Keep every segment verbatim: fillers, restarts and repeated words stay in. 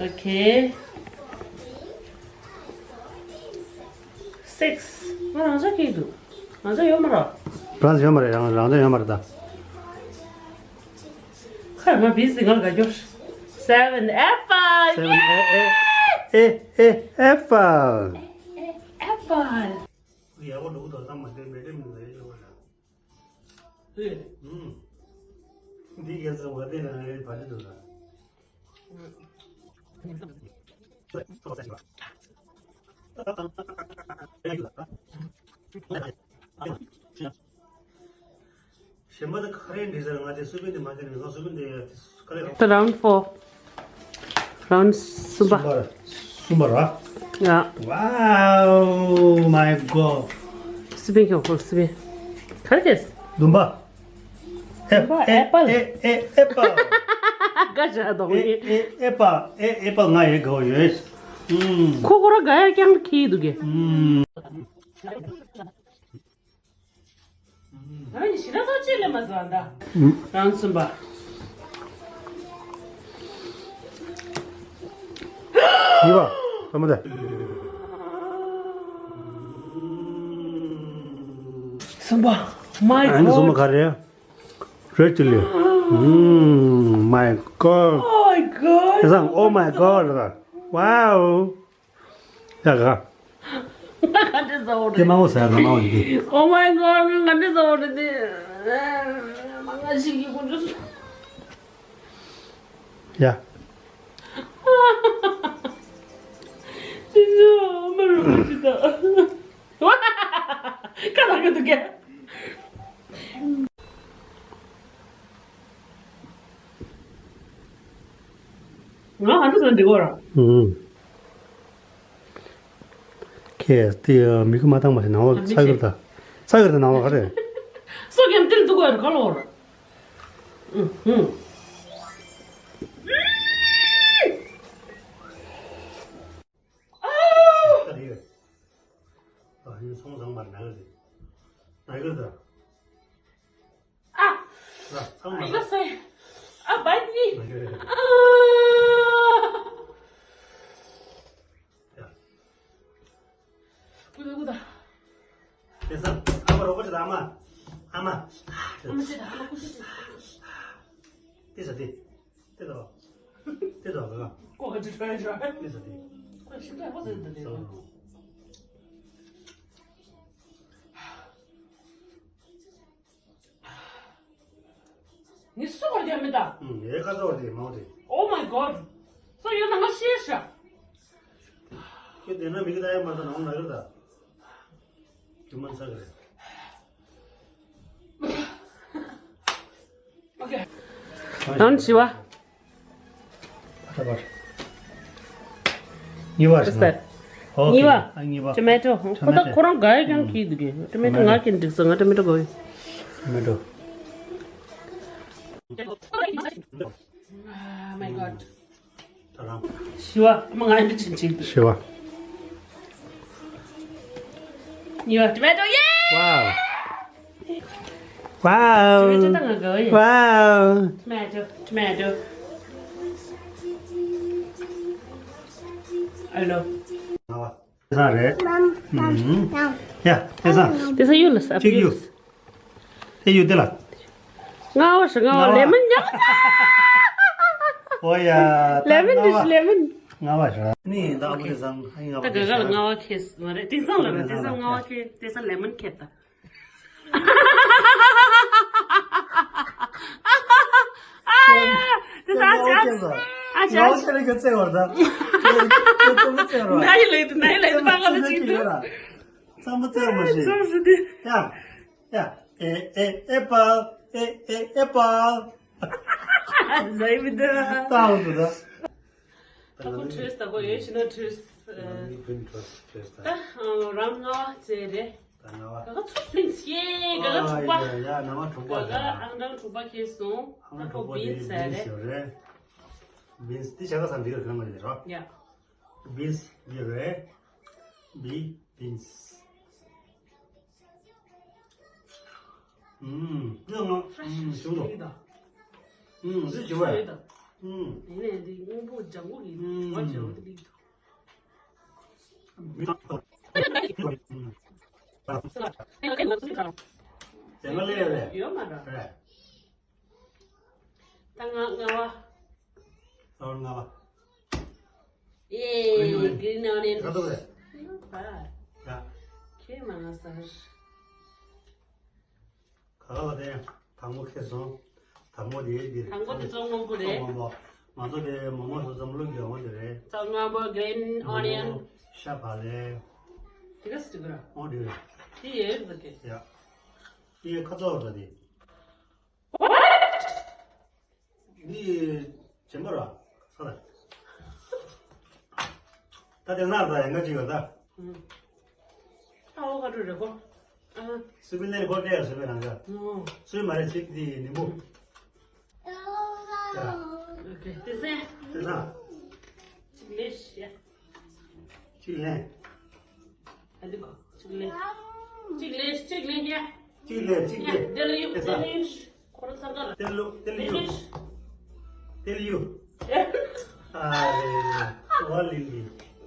Okay. Six. ང་རང་ཅག་གིས་འདུག་ང་ཚོ་ཡོད་མ་རེད། ཕ་རན་སི་ཡོད་མ་རེད། རང་རང་ཚོ་ཡོད་མ་རེད་ད། ཁ་ང་བིས་ཟིན་ང་དགའ་སྐྱོར། Seven apple. Seven a a a a apple. Apple. ཡག་པོ་འདུག་ད་ལྟ་མ་བསྡད་མེད་དེ་མི་འདྲ་ཡོད་ལ། ཨེ། ཨུམ། འདི་གས་ཚང་བ་དེ་རང་རེད་བ་ཅི་འདུག་ལ། གཞན་པ་དེ་ག་རེ་འདྲི་ཟེར། ང་དེ་སུ་པིན་དེ་མ་ཁྱེར་ནས་ང་སུ་པིན་དེ་ཡ་དེ་ག་རེ་རོ། The round four. Round གསུམ་པ། གསུམ་པ་ར། Yeah. Wow, my God. སུ་པིན་ཁྱོད་ཁོ་སུ་པིན། ག་རེ་རེད། བདུན་པ། ཨེ། བདུན་པ། ཨེ། ཨེ་པལ། ཨེ། ཨེ། ཨེ་པལ། དགའ་བྱ་དོག་ཨེ། ཨེ། ཨེ་པལ། ཨེ། ཨེ་པལ་ང་ཡི་དགའ་བོ་ཡོད། ཨུམ། ཁོ་ཁོ་ར་དགའ་ཡ་རྐྱང་ཁྱི་འདུག་གི། ཨུམ། ང་ནི་ཞི་ར་སོགས་ཅི་ལས་མ་བཟོ་འདྲ། རང་གསུམ་པ། གཉིས་པ། ལྟ་མོ་དེ། གསུམ་པ། My God. གསུམ་པ་ག་རེ། Red chilli. Mm, my God. Oh my God. དེང་སང་Oh my God. Wow. ཡ་ག་ང་ག་འདྲ་བཟོ་བ་རེད། དེ་མང་བོ་ཟ་ཡ་ན་མང་བོ་ཡིན་གི། Oh my God. ང་ག་འདྲ་བཟོ་བ་རེད་དེ། མ་ང་ཞིག་གི་ཀུན་སྤྱོད། ཡ། ཅི་ཟོ་མ་རུ་ཅི་ད། ཁ་ལག་གི་འདུག་གས། ང་ཧ་འདྲ་ཟ་འདི་གོ་ར། ཨུམ། ཁྱེད་དེ་མིག་མ་བཏང་མ་ཞིག་ནང་ལོགས་ཚ་གིར་ད། ཚ་གིར་ད་ནང་ལོགས་ག་རེ། སོ་གེམ་ཏིལ་འདུག་གོ་ར་ག་ལོག་ར། ཨུམ་ཨུམ། ཨ། ཡིན་སོང་བཟང་མ་རེད་ན་གི་རེད། ན་གི་རེད་ད། ཨ། ཨ། ཚང་མ་ཡིན་ས། ཨ། བ་ནི། ཨ། ཀུ་ད་ཀུ་ད། དེ་ས། ཨ་མ་རོགས་པ་ཅིག་ད་ཨ་མ། ཨ་མ། ཨ་མ་ཅིག་ད་ཨ་མ་ཀུ་ཤི་ཅིག་དེ་ས་དེ། དེ་དོ། དེ་དོ་ག་ག་ཀོ་ག་ཅི་ཧྲ་ཧྲ། དེ་ས་དེ། ཀོ་ཤི་ད་ཧོ་ཟེར་དེ་དེ། ས་རོ། ངས་སུ་བར་རྒྱབ་མི་ད། ཨུམ། ངའི་ཁ་སོགས་དེ་མང་དེ། Oh my God. སོ་ཡོད་ན་ང་ཤེས་ཤག་ཁྱོད་དེ་ན་མི་གི་ད་ཡ་མ་ད་ནང་ན་ཡོད་ད། རྒྱུ་མ་ཚ་གི་རེད། Okay. རང་བྱི་བ། གཉིས་པ་རེད། What's that? Okay. གཉིས་པ། ཨ། གཉིས་པ། Tomato. ཁོ་ད་Tomato. ཁོ་རང་དགའ་ཡ་ཀྱང་Tomato. ཁྱི་འདུག་གི། Tomato། Tomato། ང་གིན་འགྲིག་སོང་། ང་Tomato་དགའ་བོ་ཡིན། Tomato། Oh my God. ད་རང་། བྱི་བ། ཨ་མ་ང་ཡི་འདི་ཆིན་ཆིན་འདུག་བྱི་བ། གཉིས་པ། Tomato། Yay! Wow. Wow. Tomato་ད་ང་དགའ་བོ་ཡིན། Wow. Tomato. Tomato. I love. ལྔ་པ། དེ་ཚང་རེད། ཨུམ། ཡ། དེ་ཚང་། དེ་ཚང་གཡུ་ལ་ས། གཅིག་གཡུ། དེ་གཡུ་དེ་ལ། ལྔ་པ་ཞིག་ལྔ་པ། ལེ་མོན་ཉམས། ཨོ་ཡ། ལེ་མོན་ལྔ་པ། ལེ་མོན། ལྔ་པ་ཞིག་ནི་ད་ཨ་ཁུ་དེང་སང་ཨ་ཡིན་ལྔ་པ། ད་ག་ག་ལ་ལྔ་པ་ཁེལ་མ་རེད། དེང་སང་ལ་རེད། དེང་སང་ལྔ་པ་ཁེལ། དེང་སང་ལེ་མོན་ཁེལ་ད། ཨ་ཡ། དེ་ད་ཨ་ཅག་ཨ་ཅག་ཨ་ཅག་ཨ་ཅག་ལ་ག་ཚད་བར་ད། ང་ཡི་ལས་དེ་ང་ཡི་ལས་དེ་ད་ག་ལ་ཅིག་ཏུ། ཚང་མ་ཚད་མ་ཤེས། ཚང་ཞིག་དེ། ཡ། ཡ། ཨེ་ཨེ་ཨེ་པལ། ཨེ་ཨེ་ཨེ་པལ། ཟ་ཡི་མི་འདུག་ད་འོ་འདུག་ད། ད་ཁོ་བྲོས་ད་ཁོ་ཡོད་ཤི་ན་བྲོས། ད་རང་ལྔ་བ་ཚེ་རེད། ད་ལྔ་བ། ག་ག་ཚུར་སླེབས་ཤེས། ག་ག་དྲུག་པ། ཡ་ཡ་ནང་བ་དྲུག་པ། ག་ག་ཨང་གྲངས་དྲུག་པ་ཁེལ་སོང་། ཨང་གྲངས་དྲུག་པ་དེ་བིན་སི་རེད། བིན་སི་འདི་བྱ་དགའ་སམ་འདི་ག་གང་མ་རེད་རོ། ཡ། བིན་སི་འདི་རེད། བི་བིན་སི། ཨུམ། འདི་ང་ཨུམ་བྱུང་འདུག་ཨུམ། འདི་བྱུང་བས། ཨུམ། དེ་ནས་འདི་སྔོན་པོ་ལྗང་ཁུ་གི་ཨུམ། བ་ཅིག་འོ་དེ་ལིག་ཐུག་ཟེར་མ་ལས་ཡོད་རེད། ཡོད་མ་རེད། རེད། ད་ང་ལྔ་བ། ལྔ་བ། ཡེ། Green onion. Green onion. ག་ཐུག་རེད། ཡ། ཁྱེད་མ་ང་ཟེར། ག་ག་ལ་དེ་དང་པོ་ཁེ་སོང་། དང་པོ་དེ་འདིར། དང་པོ་དེ་ཚོ་སྔོན་པོ་རེད། སྔོན་པོ། ང་ཚོ་དེ་མོག་མོག་སོ་སོ་བླུག་རྒྱུ་འོ་དེ་རེད། ཚོ་སྔོན་པོ་green onion། ཤ་བག་ལེབ། དེ་ག་སི་ཀྲི་པུ་ར། འོ་དེ་རེད། དེ་ཡོད་རེད་ད་དེ། ཡ། དེ་ཁ་ཚོགས་ར་དེ། འདི་བྱེད་པ་ར། ས་ལ། ད་དེ་ནར་ད་ཡང་ག་ཅིག་ཡོད་ད། ཨ་འོ་ག་འགྲོ་རེ་གོ། ཨ། སུ་པི་ནེར་གོ་ཏེ་སུ་པི་རང་ག། ཨོ། སུ་མ་རེ་ཅིག་དེ་ནི་མོ། ཡ། ཨོ་ཁེ། དེ་སེ། དེ་ན། ཅིག་ལེ་ཤ། ཅིག་ལེ། ཨ་འདི་གོ། ཅིག་ལེ། ཅིག་ལེ་ཅིག་ལེ་ཡ། ཅིག་ལེ་ཅིག་ལེ། ཡ། དེ་ལ་ཡུ། དེ་ལ་ཡུ། ཁོ་རང་ཚང་ཀ་ལ། དེ་ལུ་དེ་ལ་ཡུ། དེ་ལ་ཡུ། ཨ་རེ། ཝ་ལི་ལི།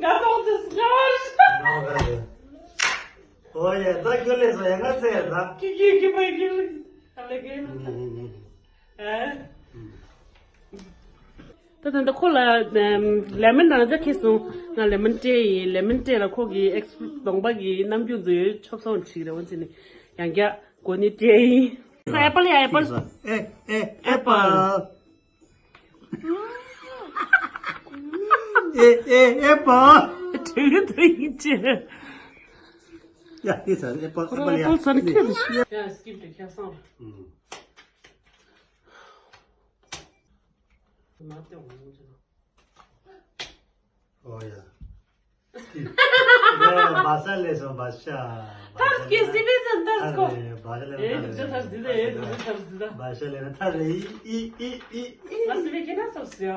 ང་ཐོག་ཚེ་སྐྱོ་བ་རེད། ཨོ་ཡ་ད་ཁྱོད་ལས་སོ་ཡ་ང་ཚེ་ཡ་ད། ཀི་ཀི་ཀི་པ་ཀི་ལི། ཨ་ལེ་ཀི། ཨ། ད་ད་ད་ཁོ་ལ་ལེ་མོན་རང་ཅག་ཁེལ་སོང་། ང་ལེ་མོན་སྤྲད་ཡིན། ལེ་མོན་སྤྲད་ལ་ཁོ་གི་ཨེག་སི་གདོང་པ་གི་རྣམ་འགྱུར་མཛོད་ཆོབ་སོང་ཁྲིག་རེ་བོ་ཅི་ནི་ཡང་བསྐྱར་གོ་ནི་སྤྲད་ཡིན། ཨེ་པལ་ཡ་ཨེ་པལ། ཨེ་ཨེ་ཨེ་པལ། ཨེ་ཨེ་ཨེ་པལ། དྲིན་དྲིན་ཅེ། ཡ་ཨེ་ས་ཨེ་པལ་ཨེ་པལ་ཡ། ཨེ་པལ་ས་ནི་ཁེལ་སོང་། ཡ་སྐིབ་ཏུ་ཁེལ་སོང་། ཨོ་ཡ། སྐྱིད། ཡ་བ་ས་ལས་སོང་བ་ཤ། ཐབས་ཀྱི་སི་པི་ཙམ་ཐབས་ཀོ། ཨ་རེ་བ་ཤ་ལས་ཨེ་ན་ཐབས་རེད། ཐབས་ཀྱི་སི་པི་ཙམ་ཐབས་ཀོ། བ་ཤ་ལས་ན་ཐབས་རེད། ཨི་ཨི་ཨི་ཨི། ང་སི་པི་ཁྱེད་ན་སོབ་སི་ཡ།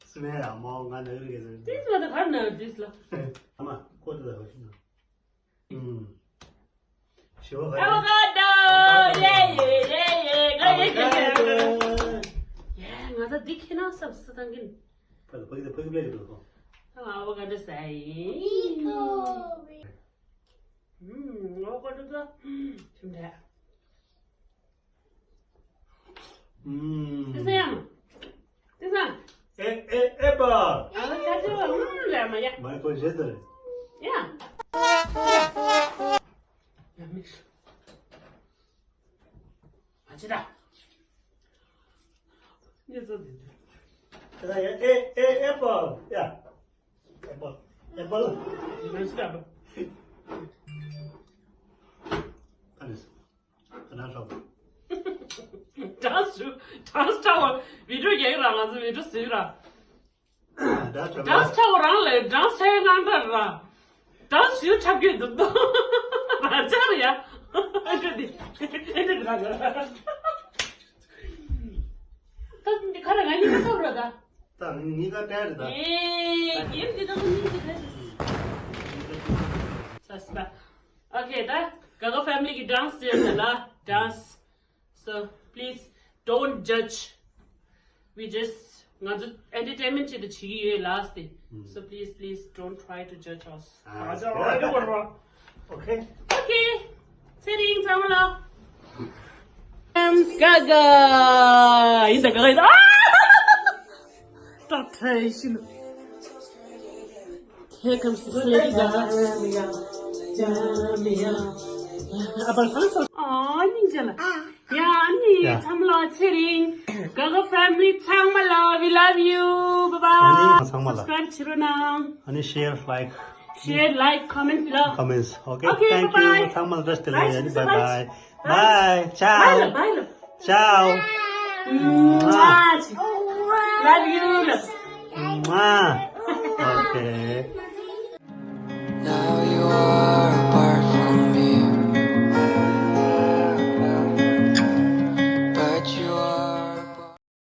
སི་པི་ཡ་མོ་ང་ནག་རི་གེ་ཟེར། ཏིས་ལ་ད་གར་ན་ཏིས་ལ། ཨ་མ་ཁོ་ཏི་ལ་ཧོ་ཤི་ན། ཨུམ། ཞི་བ་ཨ་བ་ག་དོ། ཡེ་ཡེ་ཡེ་ཡེ། ང་ཡེ་ཡེ་ཡེ། ཡེ་ང་ད་འདི་ཁྱེད་ན་སབ་སི་ཐང་གིན། ཕ་གི་ཕ་གི་ཕ་གི་པླེ་གི་འདུག་གོ། ཨ་བ་ག་དོ་ཟ་ཡིན། ཨུམ། ཨ་བ་ག་དོ་ད། ཁྱིམ་དྲ། ཨུམ། ཏི་སེ་ཡང་། ཏི་སེ། ཨེ་ཨེ་ཨེ་པ། ཨ་ལ་ཁ་ཆེ་བ་ཨུམ་ལ་མ་ཡ། མ་ཁོ་ཞེ་ཟེར། ཡ། ཡ་མིག་སུ། ཨ་ཅི་ད། ཉེ་ཚོ་འདི་འདྲ། ད་ཡ་ཨེ་ཨེ་ཨེ་པ། ཡ། ཨེ་པ། ཨེ་པ། ཉེ་ཚོ་ད་པ། ཨ་ནི་སུ། ད་ན་ཧྲོག་ཌན་སི་ཞུ། ཌན་སི་ཆགས་པ་བི་ཌིའོ་རྒྱག་གི་ར། ང་ཚོ་བི་ཌིའོ་བཟོས་ར། ཌན་སི་ཆགས་པ་རང་ལས་ཌན་སི་ཆགས་ཡ་ནང་ལྟར་ར། ཌན་སི་ཞུ་འཁྲབ་རྒྱུ་འདུག་ཏོ། ར་ཅག་ར་ཡ། ཨེ་འདྲ་འདི། ཨེ་འདྲ་འདི་ར་ཅག་ར། ད་འདི་ཁ་ར་ང་གཉིས་ཀ་ཐོབ་ར་ད། ད་ངེད་གཉིས་ཀ་སྤྲད་རེད་ད། ཨེ་གེམ་འདི་ད་ཁོ་གཉིས་ཀྱི་ད། ས་སི་པ། Okay, ད་ག་ག་ཕེ་མི་ལི་གི་ཌན་སི་ཡོད་ན་ལ་ཌན་སི། So please don't judge. We just ང་ཚོ་ཨེན་ཊར་ཊེན་མེན་ཊི་ཆེད་དུ་བྱེད་ཀྱི་ཡོད་ལ་སི། So please, please don't try to judge us. ཨ་ཨ་ཨ་ཨ་ཨ། Okay. Okay. ཚེ་རིང་ཚང་མ་ལ། ཌན་སི་ག་ག་ཡིན་ད་ག་ག་ཡིན་ད། ཨ། སྐྲག་ཐལ་ཤི་ནུ། Here comes the slave girl. ཨ་སྙིང་རྗེ་ལ། ཡ་ཨ་ནི་ཚང་མ་ལ་ཚེ་རིང་། ག་ག་ཕེ་མི་ལི་ཚང་མ་ལ། We love you. Bye bye. ཨ་ནི་ཚང་མ་ལ། སབ་སི་ཀྲའིབ་བྱེད་རོགས་གནང་། ཨ་ནི་ཤེར་ལའིཀ། Share, like, comment below. Comments. Okay, okay, thank you. Bye bye. ཚང་མ་ལ་བཀྲ་ཤིས་བདེ་ལེགས། ཡ་ནི་bye bye. Bye. Ciao. Bye. Bye. Ciao. Mwah. Love you. Mwah. Okay.